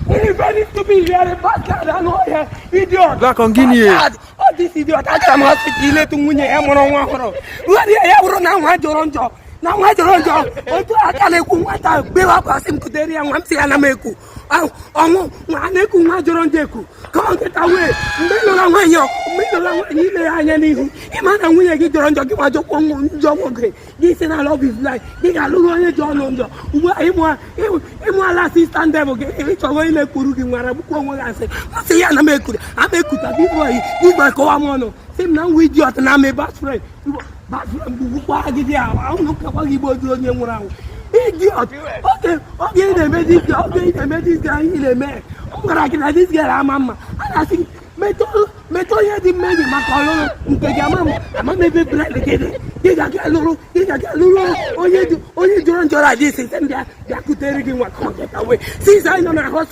Ị very stupid, you are a bastard, anụ ọhịa, idiot. Black on Guinea. Bastard. All this idiot, agara m hospital iletu nwunye ya mụrụ nwa ọhụrụ. Rụgharịa ya bụrụ na nwa jọrọ njọ, na nwa jọrọ njọ. Otu aka na-ekwu nwata gbewe akwa, sị m kutere ya nwa, m sị ya na m eku ọnwụ nwa na-eku nwa jọrọ njọ eku ka ọ nkịta wee. Mgbe ị lụra nwaanyị, mgbe ị lụra nwaanyị, ile ya anya n'ihu, ịma na nwunye gị jọrọ njọ, gị nwa jọkwuo njọ nwoke gị si na love is blind, gị ga-alụrụ onye ji ọnụ njọ. Ugbu a ịmụala assistant devil gị, ịchọrọ onye na-ekwuru gị nwara gbukwa onwe gị. Asị masị ya na m ekuru ama ekuta. This boy, this boy kọwa m ọnụ, sị m na nwa idiot, na ame bad friend, bad friend gbugwukwa gị dị ahụ kekwa gị igbo dị onye nwụrụ anwụ, idiot. Oge oge ị na-eme this girl, oge ị na-eme this girl, ihe ị na-eme, m gwara gị na this girl ama mma. A na-asị gị metụ metụ onye dị mma enyi maka ọlụlụ nke gị. Ama m ama m ebe brain gị dị. Gị ga-aga lụrụ, gị ga-aga lụrụ onye dị, onye jọrọ njọ la this. Sị m bịa bịa kutere gị nwa ka ọ wee since anyị nọ na hospital.